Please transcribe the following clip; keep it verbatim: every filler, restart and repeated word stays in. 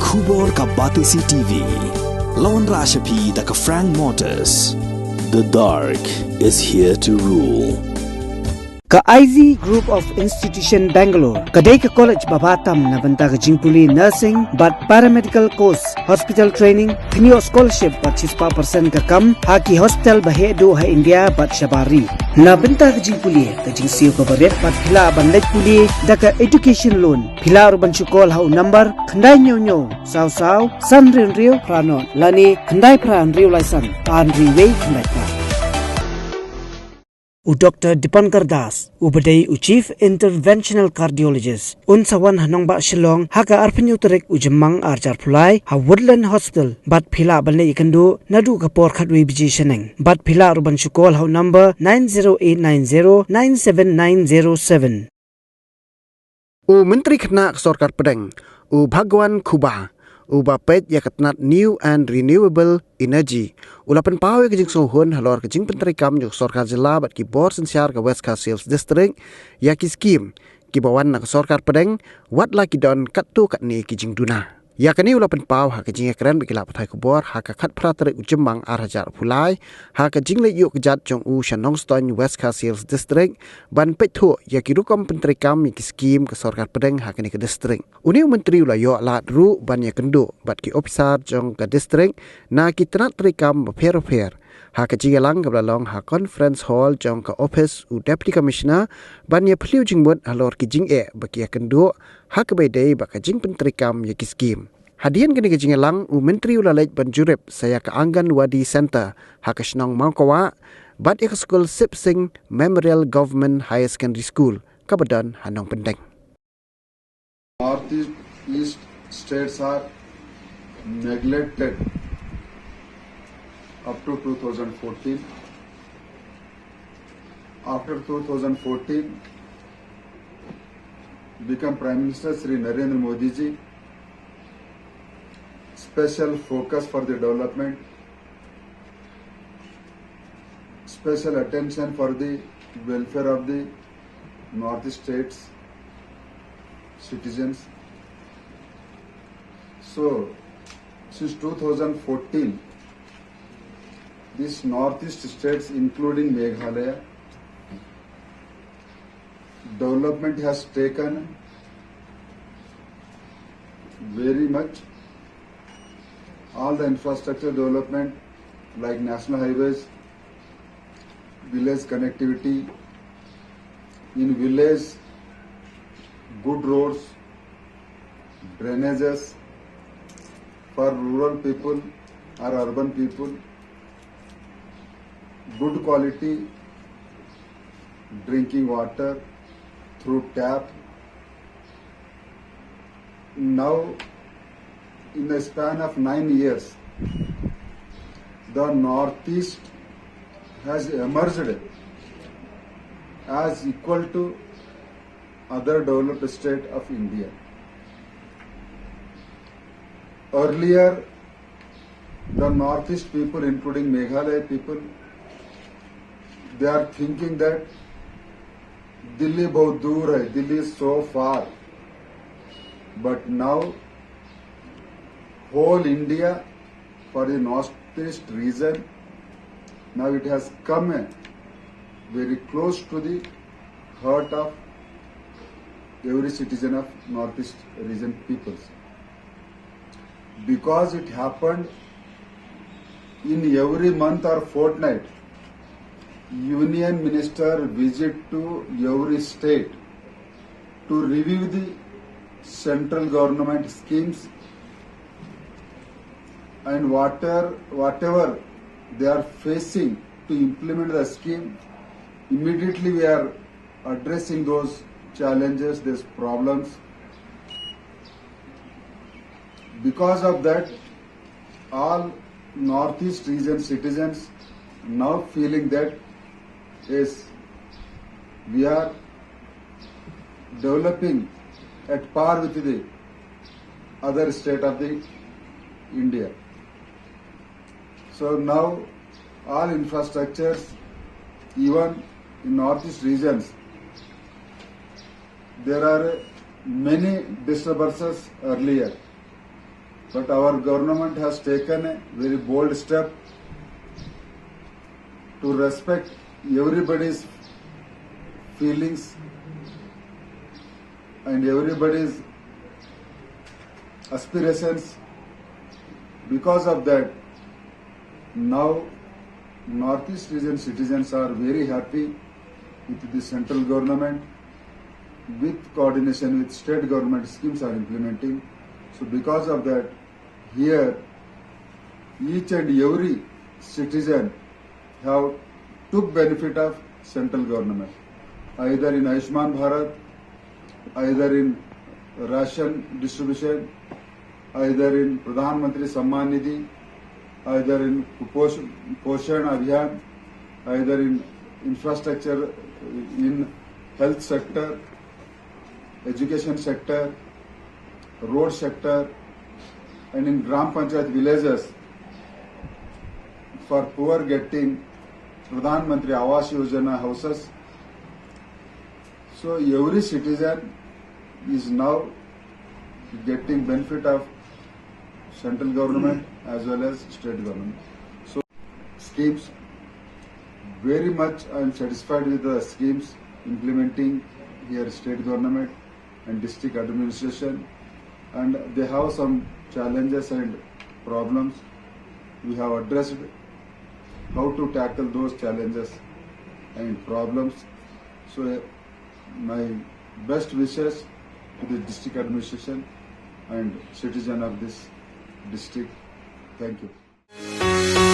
Khubor ka Batesi T V. Lawan Rashapi da ka Frank Motors. The dark is here to rule. Ka I Z Group of Institution Bangalore ka dei ka college ba bha tam na bynta ka jingpule nursing bad paramedical course, hospital training, kynioh scholarship bad shispah percent ka kam ha ki hospital ba heh duh ha India bad shabar ri. Na bynta ka jingpule, ka jingsiew kaba rit bad phi lah ban leit pule da ka education loan. Phi lah ruh ban shu call ha u number khyndai hynñiew hynñiew saw saw san hynriew hynriew phra nought lane khyndai phra hynriew lai san ar hynriew wei khyndai phra. U Doctor Dipankar Das, uba dei u Chief Interventional Cardiologist, un sa wan ha nongbah Shillong ha ka arphew hynñiew tarik u Jymmang ar hajar arphew lai ha Woodland Hospital, bad phi lah ban leit ïakynduh naduh ka por khatwei baje shaneng. Bad phi lah ruh ban shu call ha u number nine zero eight nine zero nine seven nine zero seven. U Myntri Khynnah ka Sorkar Pdeng, u Bhagwan Khuba, uba peit ïa ka tnat New and Renewable Energy, u la pynpaw ïa ka jingsngewhun halor ka jingpyntreikam jong ka Sorkar Jylla bad ki bor synshar ka West Khasi Hills District ïa ki skim kiba wan na ka Sorkar Pdeng, wat la ki don katto katne ki jingduna. Ïa kane u la pynpaw ha ka jingïakren bad ki lad pathai khubor ha ka khatphra tarik u Jymmang ar hajar arphew lai, ha ka jingleit ïuh kjat jong u sha Nongstoiñ, West Khasi Hills District, ban peit thuh ïa ki rukom pyntreikam ïa ki skim ka Sorkar Pdeng ha kane ka district. Une u Myntri u la ïoh lad ruh ban ïakynduh bad ki ophisar jong ka district na ki tnat treikam bapher bapher ha ka jingïalang kaba la long ha Conference Hall jong ka ophis u Deputy Commissioner, ban ïaphylliew jingmut halor ki jingeh ba ki ïakynduh ha kaba ïadei bad ka jingpyntreikam ïa ki skim. Hadien kane ka jingïalang, u Myntri u la leit ban jurip sa ïa ka Anganwadi Centre ha ka shnong Mawkawah bad ïa ka skul Sip Singh Memorial Government Higher Secondary School kaba don ha Nongpyndeng. Northeast states are neglected up to two thousand fourteen. After two thousand fourteen, become Prime Minister Shri Narendra Modi ji, special focus for the development, special attention for the welfare of the Northeast states citizens. So, since two thousand fourteen, these Northeast states, including Meghalaya, development has taken very much. All the infrastructure development like national highways, village connectivity, in village, good roads, drainages for rural people or urban people, good quality drinking water through tap. Now, in the span of nine years, the Northeast has emerged as equal to other developed state of India. Earlier, the Northeast people, including Meghalaya people, they are thinking that दिल्ली बहुत दूर है, दिल्ली is so far. But now, whole India for the Northeast region, now it has come a very close to the heart of every citizen of Northeast region peoples. Because it happened in every month or fortnight, Union Minister visit to every state to review the central government schemes and whatever, whatever they are facing to implement the scheme, immediately we are addressing those challenges, these problems. Because of that, all Northeast region citizens now feeling that, yes, we are developing at par with the other state of the India. So now all infrastructures, even in Northeast regions, there are many disturbances earlier. But our government has taken a very bold step to respect everybody's feelings and everybody's aspirations. Because of that, now Northeast region citizens are very happy with the central government, with coordination with state government, schemes are implementing. So because of that, here each and every citizen have took benefit of central government, either in Ayushman Bharat, either in ration distribution, either in Pradhan Mantri Samman Nidhi, either in Posh- Poshan Abhiyan, either in infrastructure, in health sector, education sector, road sector, and in Gram Panchayat villages for poor getting Pradhan Mantri Awas Yojana houses. So every citizen is now getting benefit of central government as well as state government. So schemes, very much I am satisfied with the schemes implementing here state government and district administration, and they have some challenges and problems. We have addressed how to tackle those challenges and problems. So my best wishes to the district administration and citizen of this district. Thank you.